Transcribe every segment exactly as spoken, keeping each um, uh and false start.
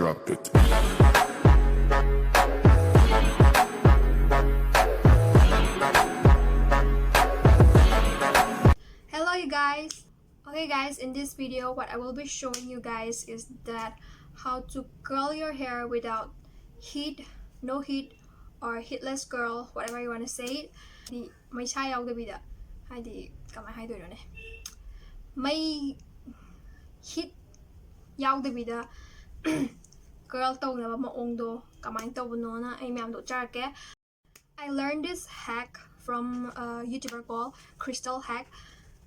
Drop it. Hello, you guys. Okay, guys, in this video, what I will be showing you guys is that how to curl your hair without heat, no heat, or heatless curl, whatever you want to say it. ꯍꯥꯏꯗꯤ ꯃꯩꯁꯥ ꯌꯥꯎꯗꯕꯤꯗ, ꯍꯥꯏꯗꯤ ꯀꯃꯥꯏꯅ ꯍꯥꯏꯗꯣꯏꯅꯣꯅꯦ, ꯃꯩ heat ꯌꯥꯎꯗꯕꯤꯗ curl ꯇꯧꯅꯕ ꯃꯑꯣꯡꯗꯣ ꯀꯃꯥꯏꯅ ꯇꯧꯕꯅꯣꯅ ꯑꯩ ꯃꯌꯥꯝꯗꯣ ꯎꯠꯆꯔꯛꯀꯦ. I learned this hack from a YouTuber called Crystal Hack.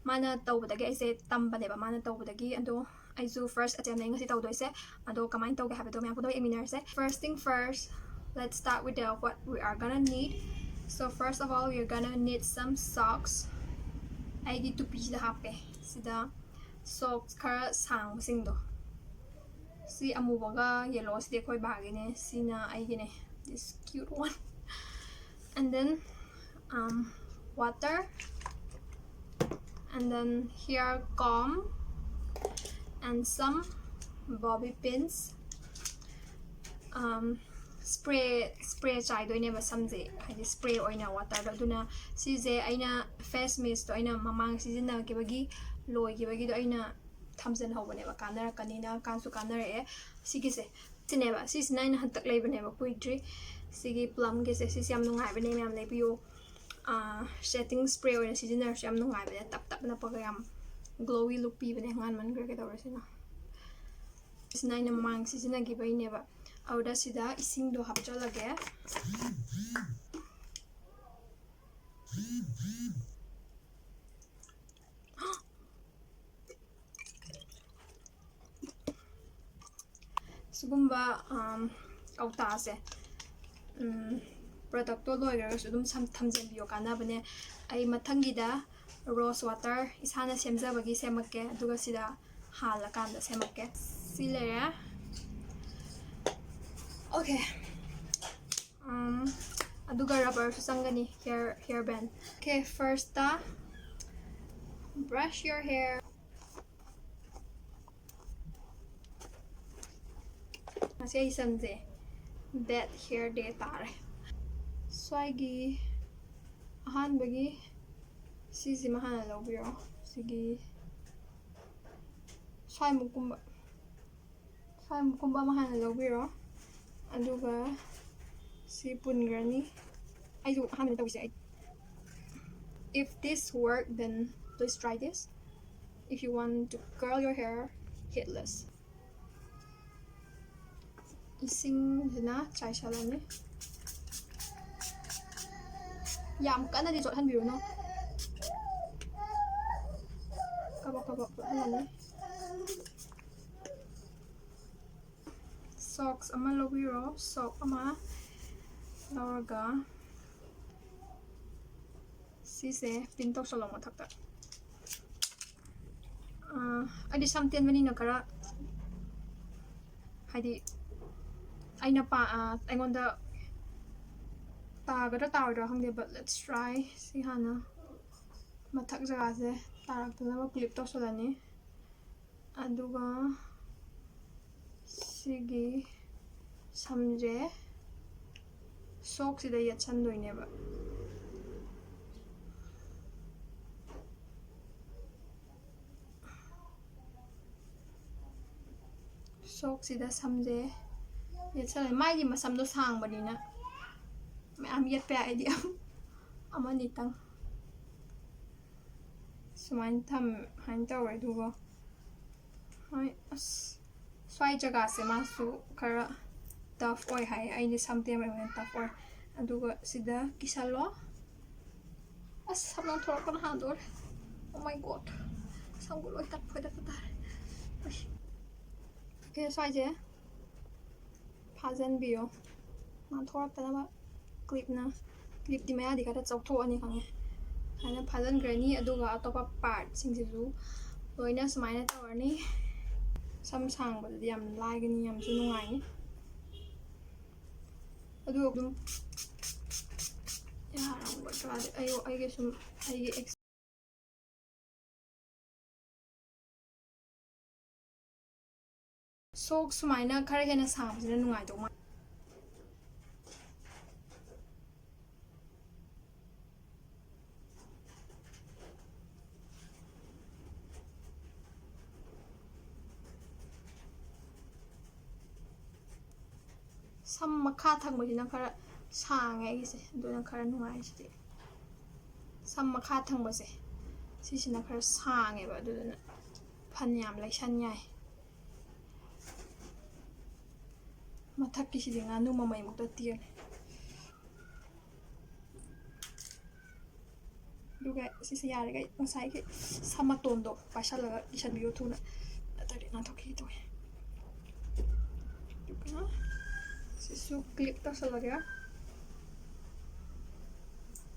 ꯃꯥꯅ ꯇꯧꯕꯗꯒꯤ ꯑꯩꯁꯦ ꯇꯝꯕꯅꯦꯕ, ꯃꯥꯅ ꯇꯧꯕꯗꯒꯤ. ꯑꯗꯣ ꯑꯩꯁꯨ first attempt ꯅꯦ ꯉꯁꯤ ꯇꯧꯗꯣꯏꯁꯦ. ꯑꯗꯣ ꯀꯃꯥꯏꯅ ꯇꯧꯒꯦ ꯍꯥꯏꯕꯗꯣ ꯃꯌꯥꯝ ꯄꯨꯟꯅ ꯌꯦꯡꯃꯤꯟꯅꯔꯁꯦ. First thing first, let's start with the what we are gonna need. So first of all, we are gonna need some socks. ꯑꯩꯒꯤ ꯇꯨꯄꯤꯁꯤꯗ ꯍꯥꯞꯀꯦ꯫ ꯁꯤꯗ socks ꯈꯔ ꯁꯥꯡꯕꯁꯤꯡꯗꯣ, ꯁꯤ ꯑꯃꯨꯕꯒ yellow ꯁꯤꯗꯤ ꯑꯩꯈꯣꯏ ꯕꯥꯒꯤꯅꯦ, ꯁꯤꯅ ꯑꯩꯒꯤꯅꯦ, this cute one. And then, um, water, and then hair comb, and some bobby pins. Um, spray, spray ꯆꯥꯏꯗꯣꯏꯅꯦꯕ ꯁꯝꯁꯦ, ꯍꯥꯏꯗꯤ spray ꯑꯣꯏꯅ water ꯗꯣ. ꯑꯗꯨꯅ ꯁꯤꯁꯦ ꯑꯩꯅ face mist ꯇꯣ ꯑꯩꯅ ꯃꯃꯥꯡ ꯁꯤꯖꯤꯟꯅꯈꯤꯕꯒꯤ ꯂꯣꯏꯈꯤꯕꯒꯤꯗꯣ ꯑꯩꯅ ꯊꯝꯖꯤꯟꯍꯧꯕꯅꯦꯕ, ꯀꯥꯟꯅꯔꯛꯀꯅꯤꯅ, ꯀꯥꯟꯁꯨ ꯀꯥꯟꯅꯔꯛꯑꯦ꯫ ꯁꯤꯒꯤꯁꯦ, ꯁꯤꯅꯦꯕ, ꯁꯤꯁꯤꯅ ꯑꯩꯅ ꯍꯟꯇꯛ ꯂꯩꯕꯅꯦꯕ, ꯀꯨꯏꯗ꯭ꯔꯤ꯫ ꯁꯤꯒꯤ Plum ꯒꯤꯁꯦ, ꯁꯤꯁꯦ ꯌꯥꯝ ꯅꯨꯡꯉꯥꯏꯕꯅꯦ, ꯃꯌꯥꯝ ꯂꯩꯕꯤꯌꯨ꯫ ꯑꯥ, setting spray ꯑꯣꯏꯅ ꯁꯤꯖꯤꯟꯅꯔꯁꯨ ꯌꯥꯝ ꯅꯨꯡꯉꯥꯏꯕꯅꯦ, ꯇꯞ ꯇꯞ ꯅꯞꯄꯒ ꯌꯥꯝ glowy look ꯄꯤꯕꯅꯦ꯫ ꯉꯥꯟꯃꯟꯈ꯭ꯔꯦ, ꯀꯩꯗꯧꯔꯁꯤꯅ? ꯁꯤꯅ ꯑꯩꯅ ꯃꯃꯥꯡ ꯁꯤꯖꯤꯟꯅꯈꯤꯕꯩꯅꯦꯕ꯫ ꯑꯗꯨꯗ ꯁꯤꯗ ꯏꯁꯤꯡꯗꯣ ꯍꯥꯞꯆꯜꯂꯒꯦ꯫ ꯁꯤꯒꯨꯝꯕ, ꯑꯝ, ꯀꯧꯇꯥꯁꯦ, ꯎꯝ, product ꯇꯣ ꯂꯣꯏꯈ꯭ꯔꯒꯁꯨ ꯑꯗꯨꯝ ꯁꯝ-, ꯊꯝꯖꯤꯟꯕꯤꯌꯣ, ꯀꯥꯟꯅꯕꯅꯦ꯫ ꯑꯩ ꯃꯊꯪꯒꯤꯗ rose water ꯏꯁꯥꯅ ꯁꯦꯝꯖꯕꯒꯤ ꯁꯦꯝꯃꯛꯀꯦ, ꯑꯗꯨꯒ ꯁꯤꯗ ꯍꯥꯜꯂꯀꯥꯟꯗ ꯁꯦꯝꯃꯛꯀꯦ꯫ ꯁꯤ ꯂꯩꯔꯦ꯫ Okay. ꯎꯝ, ꯑꯗꯨꯒ rubber ꯁꯨ ꯆꯪꯒꯅꯤ, hair, hair band. Okay, first ꯇ brush your hair. ꯉꯁꯤ ꯑꯩ ꯁꯝꯁꯦ bad hair day ꯇꯥꯔꯦ꯫ ꯁ꯭ꯋꯥꯏꯒꯤ ꯑꯍꯥꯟꯕꯒꯤ ꯁꯤꯁꯤꯃ ꯍꯥꯟꯅ ꯂꯧꯕꯤꯔꯣ꯫ ꯁꯤꯒꯤ ꯁ꯭ꯋꯥꯏꯃꯨꯛꯀꯨꯝꯕ, ꯁ꯭ꯋꯥꯏꯃꯨꯛꯀꯨꯝꯕ ꯑꯃ ꯍꯥꯟꯅ ꯂꯧꯕꯤꯔꯣ꯫ ꯑꯗꯨꯒ ꯁꯤ ꯄꯨꯟꯈ꯭ꯔꯅꯤ꯫ ꯑꯩꯁꯨ ꯑꯍꯥꯟꯕꯗ ꯇꯧꯔꯤꯁꯦ ꯑꯩ. If this work, then please try this. If you want to curl your hair heatless. ꯏꯁꯤꯡꯁꯤꯅ ꯆꯥꯏꯁꯜꯂꯅꯤ꯫ ꯌꯥꯝ ꯀꯟꯅꯗꯤ ꯆꯣꯠꯍꯟꯕꯤꯔꯨꯅꯨ꯫ ꯀꯕꯛ ꯀꯕꯛ ꯆꯣꯠꯍꯜꯂꯅꯤ꯫ Socks ꯑꯃ ꯂꯧꯕꯤꯔꯣ꯫ Sock ꯑꯃ ꯂꯧꯔꯒ ꯁꯤꯁꯦ pin ꯇꯧꯁꯜꯂꯣ ꯃꯊꯛꯇ꯫ ꯑꯥ, ꯑꯩꯗꯤ ꯁꯝ ꯇꯦꯟꯕꯅꯤꯅ ꯈꯔ, ꯍꯥꯏꯗꯤ, ꯑꯩꯅ ꯄꯥ-, ꯑꯥ, ꯑꯩꯉꯣꯟꯗ ꯇꯥꯒꯗ꯭ꯔꯥ ꯇꯥꯔꯣꯏꯗ꯭ꯔꯥ ꯈꯪꯗꯦ, but let's try. ꯁꯤ ꯍꯥꯟꯅ ꯃꯊꯛ ꯖꯒꯥꯁꯦ ꯇꯥꯔꯛꯇꯅꯕ clip ꯇꯧꯁꯜꯂꯅꯤ꯫ ꯑꯗꯨꯒ ꯁꯤꯒꯤ ꯁꯝꯁꯦ sockꯁꯤꯗ ꯌꯦꯠꯁꯟꯗꯣꯏꯅꯦꯕ꯫ Sockꯁꯤꯗ ꯁꯝꯁꯦ ꯌꯦꯠꯁꯜꯂꯦ꯫ ꯃꯥꯏꯗꯤ ꯃꯁꯝꯗꯣ ꯁꯥꯡꯕꯅꯤꯅ ꯃꯌꯥꯝ ꯌꯦꯠꯄ ꯌꯥꯏ꯫ ꯑꯩꯗꯤ ꯑꯃꯅꯤꯇꯪ ꯁꯨꯃꯥꯏꯅ ꯊꯝ-, ꯁꯨꯃꯥꯏꯅ ꯇꯧꯔꯦ꯫ ꯑꯗꯨꯒ ꯍꯣꯏ, ꯑꯁ, ꯁ꯭ꯋꯥꯏ ꯖꯒꯥꯁꯦ ꯃꯥꯁꯨ ꯈꯔ tough ꯑꯣꯏ ꯍꯥꯏ꯫ ꯑꯩꯗꯤ ꯁꯝ ꯇꯦꯟꯕꯅꯤꯅ tough ꯑꯣꯏ꯫ ꯑꯗꯨꯒ ꯁꯤꯗ ꯀꯤꯁꯜꯂꯣ꯫ ꯑꯁ, ꯁꯝ ꯅꯥꯟꯊꯣꯔꯛꯄꯅ ꯍꯥꯟꯗꯣꯔꯦ꯫ Oh my God, ꯁꯝꯒ ꯂꯣꯏ ꯇꯠ ꯐꯣꯏꯗꯠꯄ ꯇꯥꯔꯦ꯫ ꯑꯩ, ꯑꯦ, ꯁ꯭ꯋꯥꯏꯁꯦ ꯐꯥꯖꯟꯕꯤꯌꯣ, ꯅꯥꯟꯊꯣꯔꯛꯇꯅꯕ꯫ Clipꯅ, clipꯇꯤ ꯃꯌꯥꯗꯤ ꯈꯔ ꯆꯥꯎꯊꯣꯛꯑꯅꯤ ꯈꯪꯉꯦ꯫ ꯁꯨꯃꯥꯏꯅ ꯐꯥꯖꯟꯈ꯭ꯔꯅꯤ꯫ ꯑꯗꯨꯒ ꯑꯇꯣꯞꯄ partꯁꯤꯡꯁꯤꯁꯨ ꯂꯣꯏꯅ ꯁꯨꯃꯥꯏꯅ ꯇꯧꯔꯅꯤ꯫ ꯁꯝ ꯁꯥꯡꯕꯗꯗꯤ ꯌꯥꯝ ꯂꯥꯏꯒꯅꯤ, ꯌꯥꯝꯁꯨ ꯅꯨꯡꯉꯥꯏꯅꯤ꯫ ꯑꯗꯨ ꯑꯗꯨꯝ ꯌꯥꯔꯝꯒꯗ꯭ꯔꯥꯗꯤ ꯑꯩ, ꯑꯩꯒꯤ ꯁꯨꯝ, ꯑꯩꯒꯤ ex- ꯁꯣꯛ ꯁꯨꯃꯥꯏꯅ ꯈꯔ ꯍꯦꯟꯅ ꯁꯥꯡꯕꯁꯤꯅ ꯅꯨꯡꯉꯥꯏꯗꯧ ꯃꯥꯜꯂꯦ꯫ ꯁꯝ ꯃꯈꯥ ꯊꯪꯕꯁꯤꯅ ꯈꯔ ꯁꯥꯡꯉꯦ ꯑꯩꯒꯤꯁꯦ, ꯑꯗꯨꯅ ꯈꯔ ꯅꯨꯡꯉꯥꯏ ꯁꯤꯗꯤ꯫ ꯁꯝ ꯃꯈꯥ ꯊꯪꯕꯁꯦ ꯁꯤꯁꯤꯅ ꯈꯔ ꯁꯥꯡꯉꯦꯕ, ꯑꯗꯨꯗꯨꯅ ꯐꯅꯌꯥꯝ ꯂꯩꯁꯟ ꯌꯥꯏ꯫ ꯃꯊꯛꯀꯤꯁꯤꯗꯤ ꯉꯥꯅꯨ ꯃꯃꯩꯃꯨꯛꯇ ꯇꯦꯜꯂꯦ꯫ ꯑꯗꯨꯒ ꯁꯤꯁꯦ ꯌꯥꯔꯤꯈꯩ ꯉꯁꯥꯏꯒꯤ ꯁꯝ ꯃꯇꯣꯟꯗꯣ ꯄꯥꯏꯁꯜꯂꯒ ꯀꯤꯁꯟꯕꯤꯌꯣ ꯊꯨꯅ, ꯅꯠꯇ꯭ꯔꯗꯤ ꯅꯥꯟꯊꯣꯛꯈꯤ ꯇꯧꯋꯦ꯫ ꯑꯗꯨꯒ ꯁꯤꯁꯨ clip ꯇꯧꯁꯜꯂꯒꯦ꯫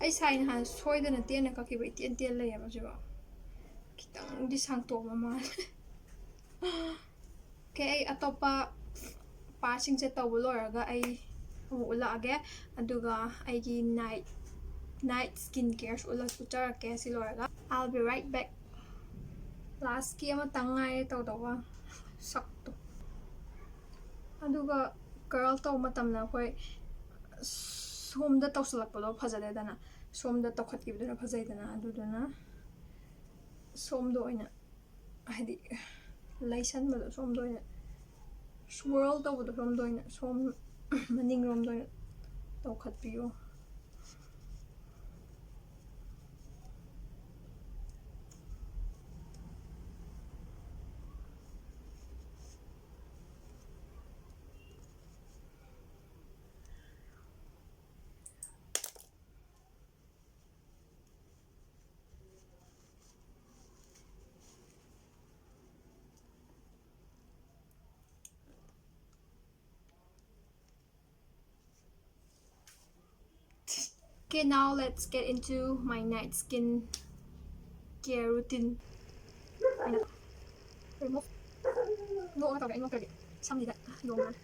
ꯑꯩ ꯁꯥꯏ ꯅꯍꯥꯟ ꯁꯣꯏꯗꯅ ꯇꯦꯟꯅ ꯀꯛꯈꯤꯕ ꯏꯇꯦꯟ ꯇꯦꯟ ꯂꯩꯌꯦꯕ ꯁꯤꯕꯣ꯫ ꯈꯤꯇꯪꯗꯤ ꯁꯥꯡꯇꯣꯛꯑꯕ ꯃꯥꯜꯂꯦ꯫ Okay, ꯑꯩ ꯑꯇꯣꯞꯄ partꯁꯤꯡꯁꯦ ꯇꯧꯕ ꯂꯣꯏꯔꯒ ꯑꯩ ꯑꯃꯨꯛ ꯎꯠꯂꯛꯑꯒꯦ꯫ ꯑꯗꯨꯒ ꯑꯩꯒꯤ night, night skin careꯁꯨ ꯎꯠꯂ-, ꯎꯠꯆꯔꯛꯀꯦ ꯁꯤ ꯂꯣꯏꯔꯒ꯫ I'll be right back. Lastꯀꯤ ꯑꯃꯇꯪ ꯉꯥꯏꯔꯦ ꯇꯧꯗꯧꯕ, ꯁꯛꯇꯣ꯫ ꯑꯗꯨꯒ curl ꯇꯧꯕ ꯃꯇꯝꯗ ꯑꯩꯈꯣꯏ ꯁꯣꯝꯗ ꯇꯧꯁꯜꯂꯛꯄꯗꯣ ꯐꯖꯗꯦꯗꯅ, ꯁꯣꯝꯗ ꯇꯧꯈꯠꯈꯤꯕꯗꯨꯅ ꯐꯖꯩꯗꯅ, ꯑꯗꯨꯗꯨꯅ ꯁꯣꯝꯗ ꯑꯣꯏꯅ, ꯍꯥꯏꯗꯤ ꯂꯩꯁꯟꯕꯗꯣ ꯁꯣꯝꯗ ꯑꯣꯏꯅ, swirl ꯇꯧꯕꯗꯣ ꯁꯣꯝꯗ ꯑꯣꯏꯅ, ꯁꯣꯝ ꯃꯅꯤꯡꯂꯣꯝꯗ ꯑꯣꯏꯅ ꯇꯧꯈꯠꯄꯤꯌꯣ꯫ Okay, now let's get into my night skin care routine. ꯑꯩꯅ remove, ꯅꯣꯛꯑꯒ ꯇꯧꯔꯦ, ꯑꯩ ꯅꯣꯛꯇ꯭ꯔꯗꯤ ꯁꯝꯁꯤꯗ ꯌꯣꯝꯃꯅꯤ꯫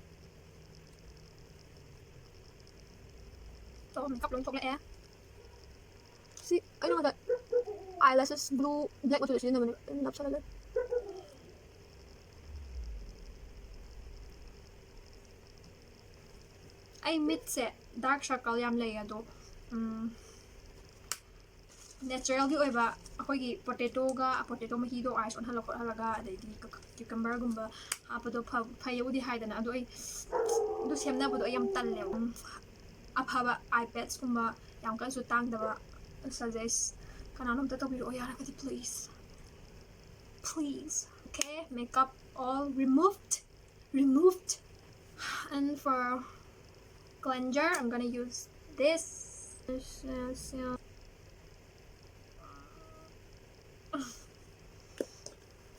ꯇꯧꯔ makeup ꯂꯣꯏ ꯊꯣꯛꯂꯛꯑꯦ꯫ ꯁꯤ ꯑꯩꯅ ꯉꯁꯥꯏ eyelashes blue, black ꯃꯆꯨꯗ ꯁꯤꯖꯤꯟꯅꯕꯅꯦ, ꯑꯗꯨꯝ ꯅꯞꯁꯜꯂ ꯂꯩ꯫ ꯑꯩ ꯃꯤꯠꯁꯦ ꯗꯥꯔꯛ ꯁꯔꯀꯜ ꯌꯥꯝ ꯂꯩ, ꯑꯗꯣ ꯅꯦꯆꯔꯦꯜꯒꯤ ꯑꯣꯏꯕ ꯑꯩꯈꯣꯏꯒꯤ ꯄꯣꯇꯦꯇꯣꯒ, ꯄꯣꯇꯦꯇꯣ ꯃꯍꯤꯗꯣ ꯑꯥꯏꯁ ꯑꯣꯟꯍꯜꯂ ꯈꯣꯠꯍꯜꯂꯒ, ꯑꯗꯩꯗꯤ ꯀꯀ-, ꯀ꯭ꯌꯨꯀꯝꯕꯔꯒꯨꯝꯕ ꯍꯥꯞꯄꯗꯣ ꯐ-, ꯐꯩꯌꯦꯕꯨꯗꯤ ꯍꯥꯏꯗꯅ, ꯑꯗꯣ ꯑꯩ ꯑꯗꯨ ꯁꯦꯝꯅꯕꯗꯣ ꯑꯩ ꯌꯥꯝ ꯇꯜꯂꯦꯕ꯫ ꯎꯝ, ꯑꯐꯕ ꯑꯥꯏ ꯄꯦꯗꯁꯀꯨꯝꯕ ꯌꯥꯝ ꯀꯟꯅꯁꯨ ꯇꯥꯡꯗꯕ suggest ꯀꯅꯥꯅꯣꯝꯇ ꯇꯧꯕꯤꯔꯛꯑꯣ ꯌꯥꯔꯒꯗꯤ, please. Please. Okay, makeup all removed. Removed. And for cleanser, I'm gonna use this.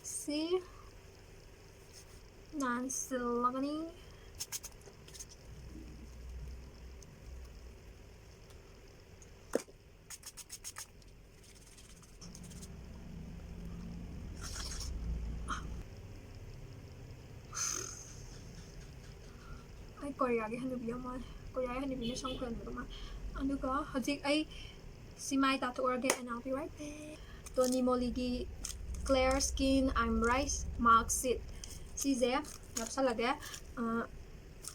See? ꯅꯥꯟꯁꯤꯜꯂꯒꯅꯤ꯫ ꯑꯩ ꯀꯣꯔꯤꯌꯥꯒꯤ ꯍꯅꯨꯕꯤ ꯑꯃ, ꯀꯣꯔꯤꯌꯥꯒꯤ ꯍꯅꯨꯕꯤꯅ ꯁꯝ ꯈꯣꯏꯍꯟꯕꯗꯣ ꯃꯥ꯫ ꯑꯗꯨꯒ ꯍꯧꯖꯤꯛ ꯑꯩ ꯁꯤ ꯃꯥꯏ ꯇꯥꯊꯣꯛꯎꯔꯒꯦ, and I'll be right back. ꯇꯣꯅꯤ ꯃꯣꯂꯤꯒꯤ Clear Skin I'm Rice Mask Sheet, ꯁꯤꯁꯦ ꯅꯞꯁꯜꯂꯒꯦ꯫ ꯑ,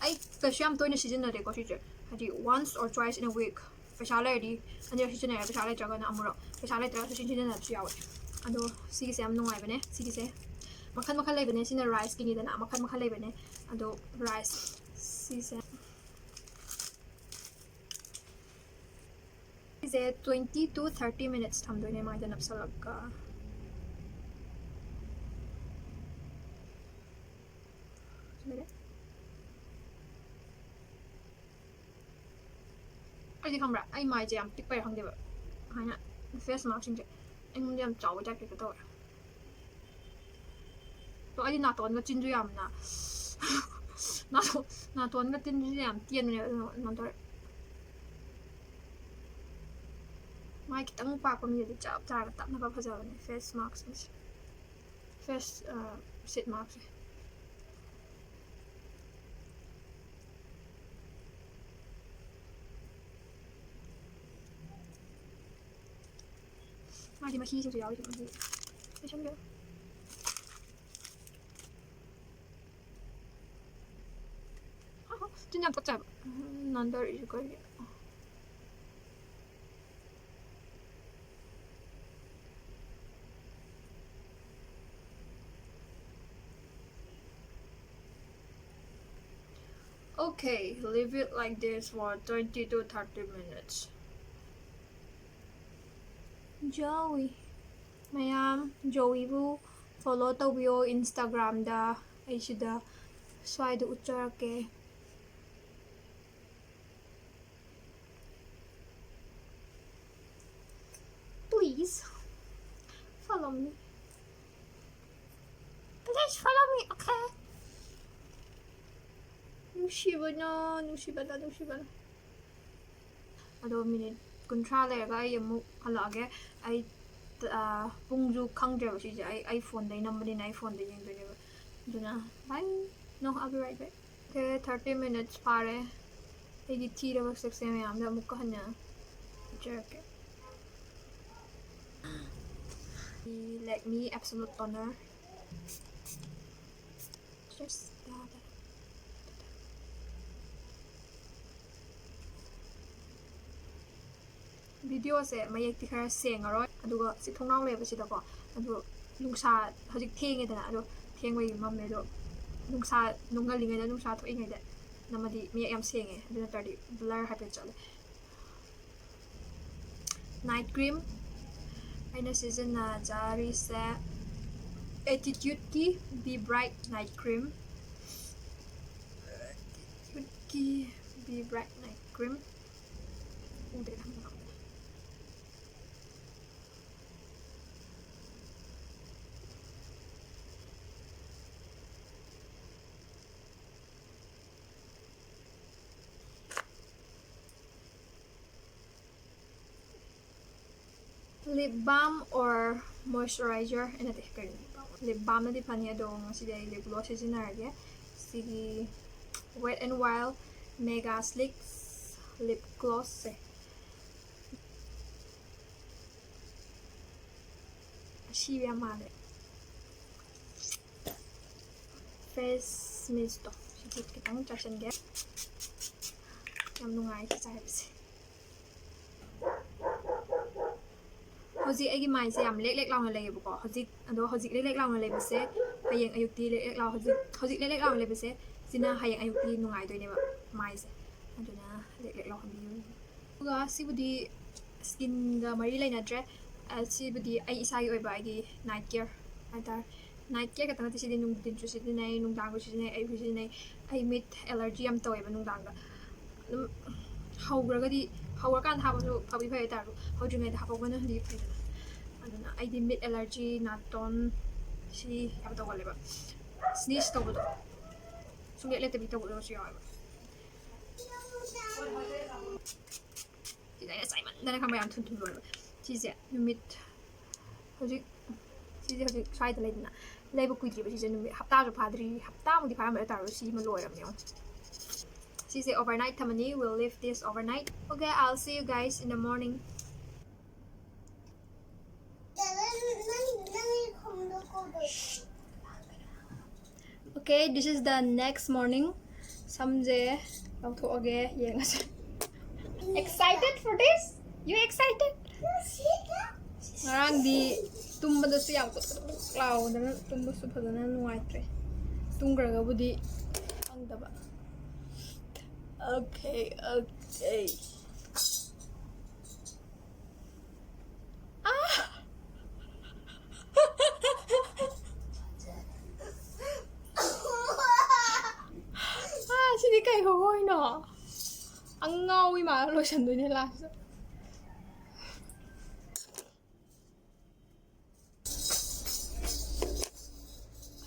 ꯑꯩ ꯀꯩꯁꯨ ꯌꯥꯝ ꯇꯣꯏꯅ ꯁꯤꯖꯤꯟꯅꯗꯦꯀꯣ ꯁꯤꯁꯦ, ꯍꯥꯏꯗꯤ once or twice in a week꯫ ꯄꯩꯁꯥ ꯂꯩꯔꯗꯤ ꯑꯅꯤꯔꯛ ꯁꯤꯖꯤꯟꯅꯔꯦ, ꯄꯩꯁꯥ ꯂꯩꯇ꯭ꯔꯒꯅ ꯑꯃꯨꯔꯛ, ꯄꯩꯁꯥ ꯂꯩꯇ꯭ꯔꯒ ꯁꯨꯡꯁꯤꯟ ꯁꯤꯖꯤꯟꯅꯗꯕꯁꯨ ꯌꯥꯎꯋꯦ꯫ ꯑꯗꯣ ꯁꯤꯒꯤꯁꯦ ꯌꯥꯝ ꯅꯨꯡꯉꯥꯏꯕꯅꯦ꯫ ꯁꯤꯒꯤꯁꯦ ꯃꯈꯜ ꯃꯈꯜ ꯂꯩꯕꯅꯦ, ꯁꯤꯅ rice ꯀꯤꯅꯤꯗꯅ, ꯃꯈꯜ ꯃꯈꯜ ꯂꯩꯕꯅꯦ꯫ ꯑꯗꯣ rice, ꯁꯤꯁꯦ, ꯁꯤꯁꯦ twenty to thirty minutes ꯊꯝꯗꯣꯏꯅꯦ ꯃꯥꯏꯗ ꯅꯞꯁꯜꯂꯒ꯫ ꯂꯣꯏꯔꯦ꯫ ꯑꯩꯗꯤ ꯈꯪꯕ꯭ꯔꯥ, ꯑꯩ ꯃꯥꯏꯁꯦ ꯌꯥꯝ ꯄꯤꯛꯄꯩ ꯈꯪꯗꯦꯕ, ꯍꯥꯏꯅ face mask ꯁꯤꯡꯁꯦ ꯑꯩꯉꯣꯟꯗ ꯌꯥꯝ ꯆꯥꯎꯕ type ꯍꯦꯛꯇ ꯇꯧꯋꯦ꯫ ꯑꯗꯣ ꯑꯩꯗꯤ ꯅꯥꯇꯣꯟꯒ ꯆꯤꯟꯁꯨ ꯌꯥꯝꯅ, ꯅꯥꯇꯣꯟ, ꯅꯥꯇꯣꯟꯒ ꯆꯤꯟꯁꯨ ꯌꯥꯝ ꯇꯦꯟꯕꯅꯦꯕ, ꯑꯗꯨꯅ ꯀꯩꯅꯣ ꯇꯧꯔꯦ꯫ ꯃꯥꯏ ꯈꯤꯇꯪ ꯄꯥꯛꯄ ꯃꯤꯗꯗꯤ ꯆꯞ ꯆꯥꯔꯒ ꯇꯞꯅꯕ ꯐꯖꯕꯅꯦ face mask ꯁꯤꯡꯁꯦ꯫ Face, ꯑ, sheet mask ꯁꯦ꯫ ꯃꯥꯗꯤ ꯃꯍꯤꯁꯤꯁꯨ ꯌꯥꯎꯔꯤ, ꯃꯍꯤ꯫ ꯇꯩꯁꯟꯕꯤꯔꯣ꯫ ꯆꯤꯟ ꯌꯥꯝ ꯇꯞꯆꯕ꯫ ꯎꯝ, ꯅꯥꯟꯊꯔꯛꯏꯁꯦ ꯀꯩꯒꯤꯅꯣ? Okay, leave it like this for twenty to thirty minutes. Joey. ꯃꯌꯥꯝ, ꯖꯣꯋꯤꯕꯨ follow ꯇꯧꯕꯤꯌꯣ Instagram-ꯗ꯫ ꯑꯩ ꯁꯤꯗ ꯁ꯭ꯋꯥꯏꯗ ꯎꯠꯆꯔꯛꯀꯦ꯫ Please follow me. Please follow me, okay? ꯅꯨꯡꯁꯤꯕꯅ, ꯅꯨꯡꯁꯤꯕꯅ, ꯅꯨꯡꯁꯤꯕꯅ꯫ ꯑꯗꯣ ꯃꯤꯅꯤꯠ ꯀꯨꯟꯊ꯭ꯔꯥ ꯂꯩꯔꯒ ꯑꯩ ꯑꯃꯨꯛ ꯍꯜꯂꯛꯑꯒꯦ꯫ ꯑꯩ, ꯑ, ꯄꯨꯡꯁꯨ ꯈꯪꯗ꯭ꯔꯦꯕ ꯁꯤꯁꯦ꯫ ꯑꯩ, ꯑꯩ phone-ꯗꯩ ꯅꯝꯕꯅꯤꯅ ꯑꯩ phone-ꯗ ꯌꯦꯡꯗꯣꯏꯅꯦꯕ꯫ ꯑꯗꯨꯅ, bye. No, I'll be right back. Okay, thirty minutes ꯐꯥꯔꯦ꯫ ꯑꯩꯒꯤ ꯊꯤꯔꯕ ꯁꯛꯁꯦ ꯃꯌꯥꯝꯗ ꯑꯃꯨꯛꯀ ꯍꯟꯅ ꯎꯠꯆꯔꯛꯀꯦ꯫ Lakme Absolute Toner. Just got it. Video-ꯁꯦ ꯃꯌꯦꯛꯇꯤ ꯈꯔ ꯁꯦꯡꯉꯔꯣꯏ, ꯑꯗꯨꯒ ꯁꯤ ꯊꯣꯡꯅꯥꯎ ꯂꯩꯌꯦꯕ ꯁꯤꯗꯀꯣ, ꯑꯗꯣ ꯅꯨꯡꯁꯥ ꯍꯧꯖꯤꯛ ꯊꯦꯡꯉꯦꯗꯅ, ꯑꯗꯣ ꯊꯦꯡꯕꯒꯤ ꯃꯝꯃꯦ, ꯑꯗꯣ ꯅꯨꯡꯁꯥ, ꯅꯨꯡ ꯉꯜꯂꯤꯉꯩꯗ ꯅꯨꯡꯁꯥ ꯊꯣꯛꯏꯉꯩꯗ ꯅꯝꯃꯗꯤ ꯃꯌꯦꯛ ꯌꯥꯝ ꯁꯦꯡꯉꯦ, ꯑꯗꯨ ꯅꯠꯇ꯭ꯔꯗꯤ blur ꯍꯥꯏꯐꯦꯠ ꯆꯠꯂꯦ꯫ Night cream ꯑꯩꯅ ꯁꯤꯖꯤꯟꯅꯖꯔꯤꯁꯦ Attitude-ꯀꯤ Be Bright Night Cream꯫ Attitude-ꯀꯤ Be Bright Night Cream꯫ ꯎꯗ꯭ꯔꯦ, ꯈꯪꯗꯦ꯫ Lip balm or moisturizer? ꯑꯦ, ꯅꯠꯇꯦ, ꯀꯩꯅꯣ, lip balm? Lip balm-ꯅꯗꯤ ꯐꯅꯤ, ꯑꯗꯣ ꯉꯁꯤꯗꯤ ꯑꯩ lip gloss ꯁꯤꯖꯤꯟꯅꯔꯒꯦ꯫ ꯁꯤꯒꯤ Wet n Wild Mega Slick Lip Gloss-ꯁꯦ꯫ ꯑꯁꯤꯕ ꯌꯥꯝ ꯃꯥꯜꯂꯦ꯫ Face mist-ꯇꯣ꯫ ꯈꯤꯇꯪ ꯆꯥꯏꯁꯟꯒꯦ꯫ ꯌꯥꯝ ꯅꯨꯡꯉꯥꯏ ꯁꯤ ꯆꯥꯏꯕꯁꯦ꯫ ꯍꯧꯖꯤꯛ ꯑꯩꯒꯤ ꯃꯥꯏꯁꯦ ꯌꯥꯝ ꯂꯦꯛ ꯂꯦꯛ ꯂꯥꯎꯅ ꯂꯩꯌꯦꯕꯀꯣ꯫ ꯍꯧꯖꯤꯛ ꯑꯗꯣ ꯍꯧꯖꯤꯛ ꯂꯦꯛ ꯂꯦꯛ ꯂꯥꯎꯅ ꯂꯩꯕꯁꯦ ꯍꯌꯦꯡ ꯑꯌꯨꯛꯇꯤ ꯂꯦꯛ ꯂꯦꯛ ꯂꯥꯎ ꯍꯧꯖꯤꯛ ꯍꯧꯖꯤꯛ ꯂꯦꯛ ꯂꯦꯛ ꯂꯥꯎꯅ ꯂꯩꯕꯁꯦ ꯁꯤꯅ ꯍꯌꯦꯡ ꯑꯌꯨꯛꯇꯤ ꯅꯨꯡꯉꯥꯏꯗꯣꯏꯅꯦꯕ ꯃꯥꯏꯁꯦ꯫ ꯑꯗꯨꯅ ꯂꯦꯛ ꯂꯦꯛ ꯂꯥꯎꯍꯟꯕꯤꯌꯨ꯫ ꯑꯗꯨꯒ ꯁꯤꯕꯨꯗꯤ ꯁ꯭ꯀꯤꯟꯒ ꯃꯔꯤ ꯂꯩꯅꯗ꯭ꯔꯦ꯫ ꯑ, ꯁꯤꯕꯨꯗꯤ ꯑꯩ ꯏꯁꯥꯒꯤ ꯑꯣꯏꯕ ꯑꯩꯒꯤ ꯅꯥꯏꯠ ꯀꯦꯌꯔ ꯍꯥꯏꯇꯥꯔꯦ꯫ ꯅꯥꯏꯠ ꯀꯦꯌꯔ ꯈꯛꯇ ꯅꯠꯇꯦ, ꯁꯤꯗꯤ ꯅꯨꯡꯊꯤꯟꯁꯨ ꯁꯤꯖꯤꯟꯅꯩ, ꯅꯨꯡꯗꯥꯡꯁꯨ ꯁꯤꯖꯤꯟꯅꯩ, ꯑꯌꯨꯛꯁꯨ ꯁꯤꯖꯤꯟꯅꯩ꯫ ꯑꯩ ꯃꯤꯠ ꯑꯦꯂꯔꯖꯤ ꯌꯥꯝ ꯇꯧꯋꯦꯕ ꯅꯨꯡꯗꯥꯡꯗ꯫ ꯑꯗꯨꯝ ꯍꯧꯈ꯭ꯔꯒꯗꯤ, ꯍꯧꯔꯀꯥꯟꯗ ꯍꯥꯞꯄꯁꯨ ꯐꯕꯨꯗꯤ ꯐꯩ ꯍꯥꯏꯇꯥꯔꯁꯨ, ꯍꯧꯗ꯭ꯔꯤꯉꯩꯗ ꯍꯥꯞꯍꯧꯕꯅꯗꯤ ꯐꯩꯗꯅ꯫ ꯑꯗꯨꯅ ꯑꯩꯗꯤ ꯃꯤꯠ ꯑꯦꯂꯔꯖꯤ, ꯅꯥꯇꯣꯟ ꯁꯤ ꯌꯥꯝ ꯇꯧꯒꯜꯂꯦꯕ꯫ ꯁ꯭ꯅꯤꯁ ꯇꯧꯕꯗꯣ, ꯁꯨꯡꯂꯦꯞ ꯂꯦꯞꯇꯕꯤ ꯇꯧꯕꯗꯣ ꯑꯃꯁꯨ ꯌꯥꯎꯋꯦꯕ꯫ ꯁꯤꯗ ꯑꯩꯅ ꯆꯥꯏꯃꯟꯗꯅ ꯈꯪꯕ ꯌꯥꯝ ꯊꯨ ꯊꯨ ꯂꯣꯏꯕ꯫ ꯁꯤꯁꯦ ꯅꯨꯃꯤꯠ ꯍꯧꯖꯤꯛ ꯁꯤꯁꯦ ꯍꯧꯖꯤꯛ ꯁ꯭ꯋꯥꯏꯗ ꯂꯩꯗꯅ, ꯂꯩꯕ ꯀꯨꯏꯗ꯭ꯔꯤꯕ ꯁꯤꯁꯦ, ꯅꯨꯃꯤꯠ ꯍꯞꯇꯥꯁꯨ ꯐꯥꯗ꯭ꯔꯤ, ꯍꯞꯇꯥꯃꯨꯛꯇꯤ ꯐꯥꯔꯝꯃꯔꯣꯏ ꯇꯥꯔꯁꯨ ꯁꯤꯃ ꯂꯣꯏꯔꯕꯅꯦ ꯌꯦꯡꯉꯣ꯫ ꯁꯤꯁꯦ overnight ꯊꯝꯃꯅꯤ, we'll leave this overnight. Okay, I'll see you guys in the morning. Okay, this is the next morning. ꯁꯝꯁꯦ ꯂꯧꯊꯣꯛꯑꯒꯦ, ꯌꯦꯡꯉꯁꯦ꯫ Excited for this? You excited? ꯉꯔꯥꯡꯗꯤ ꯇꯨꯝꯕꯗꯁꯨ ꯌꯥꯝ ꯀꯨꯠ ꯀꯨꯠ ꯀꯨꯠ ꯂꯥꯎꯗꯅ ꯇꯨꯝꯕꯁꯨ ꯐꯖꯅ ꯅꯨꯡꯉꯥꯏꯇ꯭ꯔꯦ꯫ ꯇꯨꯝꯈ꯭ꯔꯒꯕꯨꯗꯤ ꯈꯪꯗꯕ꯫ Okay, okay. ꯑꯥ! ꯑꯥ, ꯁꯤꯗꯤ ꯀꯩ ꯈꯨꯍꯣꯏꯅꯣ? ꯑꯉꯥꯎꯕꯤ ꯃꯥꯜꯂ ꯂꯣꯏꯁꯟꯗꯣꯏꯅꯦ ꯂꯥꯁꯇ꯫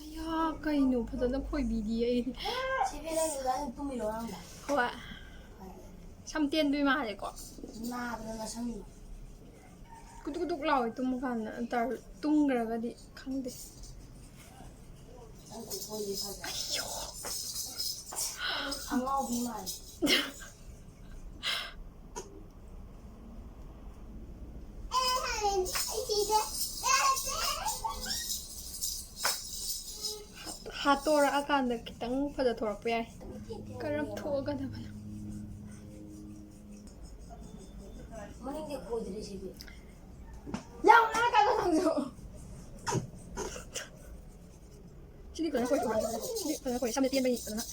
ꯑꯌꯥ, ꯀꯩꯅꯣ ꯐꯖꯅ ꯈꯣꯏꯕꯤꯗꯤꯌꯦ ꯑꯩꯗꯤ꯫ ꯁꯤ ꯐꯦꯟ ꯅꯪ ꯅꯨꯡꯗꯥꯡ ꯇꯨꯝꯃꯤꯔꯣ ꯑꯉꯥꯡꯗ? ꯍꯣꯏ꯫ ꯁꯝ ꯇꯦꯟꯕꯤ ꯃꯥꯜꯂꯦꯀꯣ? ꯅꯥꯕꯗ ꯅꯁꯝꯗꯣ꯫ ꯀꯨꯗꯨꯛ ꯀꯨꯗꯨꯛ ꯂꯥꯎꯋꯦ ꯇꯨꯝꯃꯀꯥꯟꯗ, ꯅꯠꯇ꯭ꯔ ꯇꯨꯝꯈ꯭ꯔꯒꯗꯤ ꯈꯪꯗꯦ꯫ ꯅꯪ ꯀꯨꯀꯣꯏꯗꯤ ꯐꯖ-, ꯑꯌꯣ! ꯑꯉꯥꯎꯕꯤ ꯃꯥꯜꯂꯦ꯫ ꯍꯥꯠꯇꯣꯔꯛꯑꯀꯥꯟꯗ ꯈꯤꯇꯪ ꯐꯖꯊꯣꯔꯛꯄ ꯌꯥꯏ꯫ ꯀꯔꯝ ꯊꯣꯛꯑꯒꯗꯕꯅꯣ? ꯃꯅꯤꯡꯗꯤ ꯈꯣꯏꯗ꯭ꯔꯤ ꯁꯤꯗꯤ꯫ ꯌꯥꯝ ꯉꯥꯡꯉꯛꯀꯅꯨ ꯅꯪꯁꯨ꯫ ꯁꯤꯗꯤ ꯐꯖꯅ ꯈꯣꯏ, ꯁꯤꯗꯤ ꯐꯖꯅ ꯈꯣꯏ꯫ ꯁꯝꯁꯦ ꯇꯦꯟꯕꯩ ꯐꯖꯅ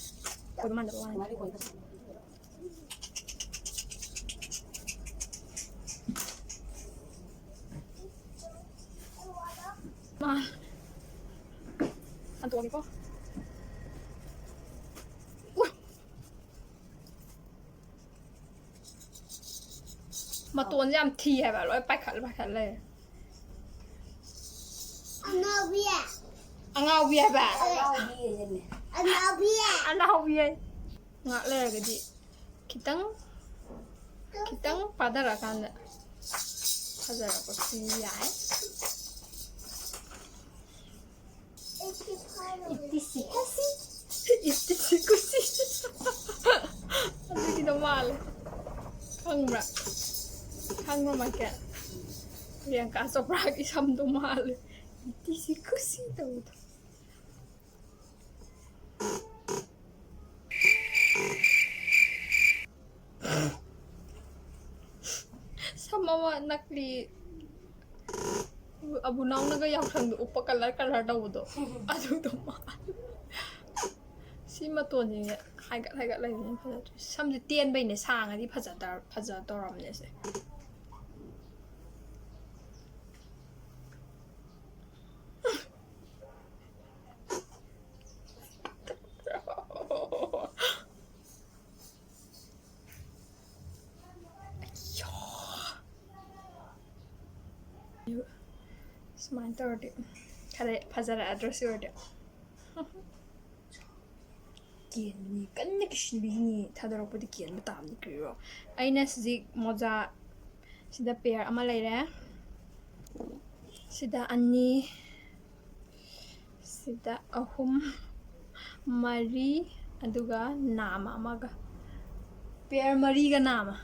ꯈꯣꯏꯕ ꯃꯥꯟꯗꯕ ꯋꯥꯅꯤ꯫ ꯃꯥꯗꯤ ꯈꯣꯏꯗ꯭ꯔꯤ꯫ ꯃꯥ ꯍꯟꯗꯣꯛꯑꯒꯦꯀꯣ꯫ ꯎꯏ! ꯃꯇꯣꯟꯁꯦ ꯌꯥꯝ ꯊꯤ ꯍꯥꯏꯕ, ꯂꯣꯏ ꯄꯥꯏꯈꯠꯂ ꯄꯥꯏꯈꯠꯂ ꯂꯩꯔꯦ꯫ ꯑꯉꯥꯎꯕꯤ꯫ ꯑꯉꯥꯎꯕꯤ ꯍꯥꯏꯕ? ꯑꯉꯥꯎꯕꯤ ꯍꯥꯏꯁꯤꯅꯦ꯫ ꯑꯉꯥꯎꯕꯤ꯫ ꯑꯉꯥꯎꯕꯤ ꯍꯥꯏ꯫ ꯉꯥꯏꯍꯥꯛ ꯂꯩꯔꯒꯗꯤ ꯈꯤꯇꯪ, ꯈꯤꯇꯪ ꯄꯥꯊꯔꯛꯑꯀꯥꯟꯗ ꯐꯖꯔꯛꯄꯁꯨ ꯌꯥꯏ꯫ ꯏꯇꯤꯁꯤ ꯀꯨꯁꯤ꯫ ꯏꯇꯤꯁꯤ ꯀꯨꯁꯤ꯫ ꯑꯗꯨꯒꯤꯗꯣ ꯃꯥꯜꯂꯦ꯫ ꯈꯪꯕ꯭ꯔꯥ? ꯈꯪꯕ꯭ꯔꯥ, ꯃꯥꯏꯀꯦꯜ? ꯄ꯭ꯔꯤꯌꯥꯡꯀꯥ ꯆꯣꯄ꯭ꯔꯥꯒꯤ ꯁꯝꯗꯣ ꯃꯥꯜꯂꯦ꯫ ꯏꯇꯤꯁꯤ ꯀꯨꯁꯤ ꯇꯧꯕꯗꯣ꯫ ꯁꯝ ꯑꯃ ꯅꯛꯂꯤ ꯑꯕꯨꯅꯥꯎꯅꯒ ꯌꯥꯎꯁꯪꯗ ꯎꯞꯄ ꯀꯂꯔ ꯀꯂꯔ ꯇꯧꯕꯗꯣ, ꯑꯗꯨꯗꯣ ꯃꯥꯜꯂꯦ꯫ ꯁꯤ ꯃꯇꯣꯟꯁꯤꯅꯦ ꯍꯥꯏꯒꯠ ꯍꯥꯏꯒꯠ ꯂꯩꯕꯅꯤꯅ ꯐꯖꯗ꯭ꯔꯦ꯫ ꯁꯝꯁꯦ ꯇꯦꯟꯕꯩꯅꯦ, ꯁꯥꯡꯉꯗꯤ ꯐꯖꯗ-, ꯐꯖꯗꯧꯔꯕꯅꯦ ꯁꯦ꯫ ꯁꯨꯃꯥꯏꯅ ꯇꯧꯔꯗꯤ ꯈꯔ ꯐꯖꯔꯛꯑꯗ꯭ꯔꯣ ꯁꯤ ꯑꯣꯏꯔꯗꯤ? ꯀꯦꯟꯕꯅꯤ, ꯀꯟꯅ ꯀꯤꯁꯤꯟꯕꯤꯅꯤ, ꯊꯥꯗꯣꯔꯛꯄꯗꯤ ꯀꯦꯟꯕ ꯇꯥꯕꯅꯤ ꯀꯔꯤꯔꯣ꯫ ꯑꯩꯅ ꯍꯧꯖꯤꯛ ꯃꯣꯖꯥ ꯁꯤꯗ ꯄꯦꯌꯔ ꯑꯃ ꯂꯩꯔꯦ, ꯁꯤꯗ ꯑꯅꯤ, ꯁꯤꯗ ꯑꯍꯨꯝ, ꯃꯔꯤ, ꯑꯗꯨꯒ ꯅꯥꯃ ꯑꯃꯒ, ꯄꯦꯌꯔ ꯃꯔꯤꯒ ꯅꯥꯃ꯫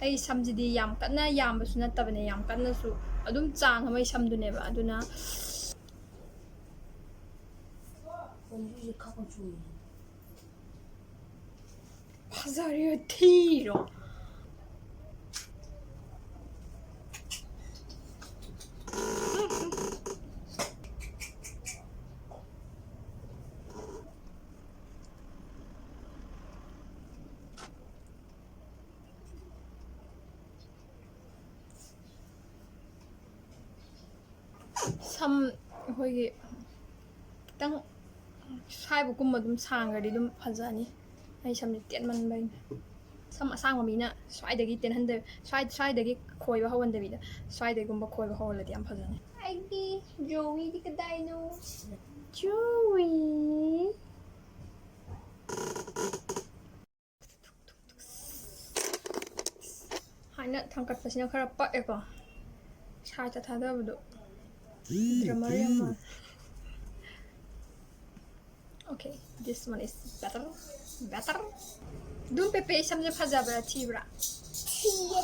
ꯑꯩ ꯁꯝꯁꯤꯗꯤ ꯌꯥꯝ ꯀꯟꯅ ꯌꯥꯝꯕꯁꯨ ꯅꯠꯇꯕꯅꯦ, ꯌꯥꯝ ꯀꯟꯅꯁꯨ, ꯑꯗꯨꯝ ꯆꯥꯡ ꯑꯃꯒꯤ ꯁꯝꯗꯨꯅꯦꯕ, ꯑꯗꯨꯅ ꯐꯖꯔꯤꯔꯣ ꯊꯤꯔꯣ? ꯁꯝ ꯑꯩꯈꯣꯏꯒꯤ ꯈꯤꯇꯪ ꯁ꯭ꯋꯥꯏꯕꯨꯛꯀꯨꯝꯕ ꯑꯗꯨꯝ ꯁꯥꯡꯈ꯭ꯔꯗꯤ ꯑꯗꯨꯝ ꯐꯖꯅꯤ꯫ ꯑꯩ ꯁꯝꯁꯦ ꯇꯦꯟꯃꯟꯕꯩꯅꯦ꯫ ꯁꯝ ꯑꯁꯥꯡꯕ ꯃꯤꯅ ꯁ꯭ꯋꯥꯏꯗꯒꯤ ꯇꯦꯟꯍꯟꯗ-, ꯁ꯭ꯋꯥꯏ-, ꯁ꯭ꯋꯥꯏꯗꯒꯤ ꯈꯣꯏꯕ ꯍꯧꯍꯟꯗꯕꯤꯗ ꯁ꯭ꯋꯥꯏꯗꯒꯤꯒꯨꯝꯕ ꯈꯣꯏꯕ ꯍꯧꯍꯜꯂꯗꯤ ꯌꯥꯝ ꯐꯖꯅꯤ꯫ ꯑꯩꯒꯤ ꯖꯣꯋꯤꯗꯤ ꯀꯗꯥꯏꯅꯣ? ꯖꯣꯋꯤ꯫ ꯍꯥꯏꯅ ꯊꯥꯡꯀꯠꯄꯁꯤꯅ ꯈꯔ ꯄꯛꯑꯦꯀꯣ꯫ ꯁꯥꯏꯗ ꯊꯥꯗꯕꯗꯣ꯫ ꯗ꯭ꯔꯃꯔ ꯌꯥꯝ ꯃꯥꯜꯂꯦ꯫ Okay, this one is better. Better. ꯑꯗꯨꯝ ꯄꯦꯄꯦ ꯁꯝꯁꯦ ꯐꯖꯕ꯭ꯔꯥ ꯊꯤꯕ꯭ꯔꯥ? ꯊꯤꯌꯦ꯫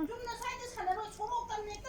ꯆꯨꯝꯅ ꯁ꯭ꯋꯥꯏꯗ ꯁꯥꯟꯅꯔꯣ, ꯁꯣꯔꯣꯛꯇꯅꯦ꯫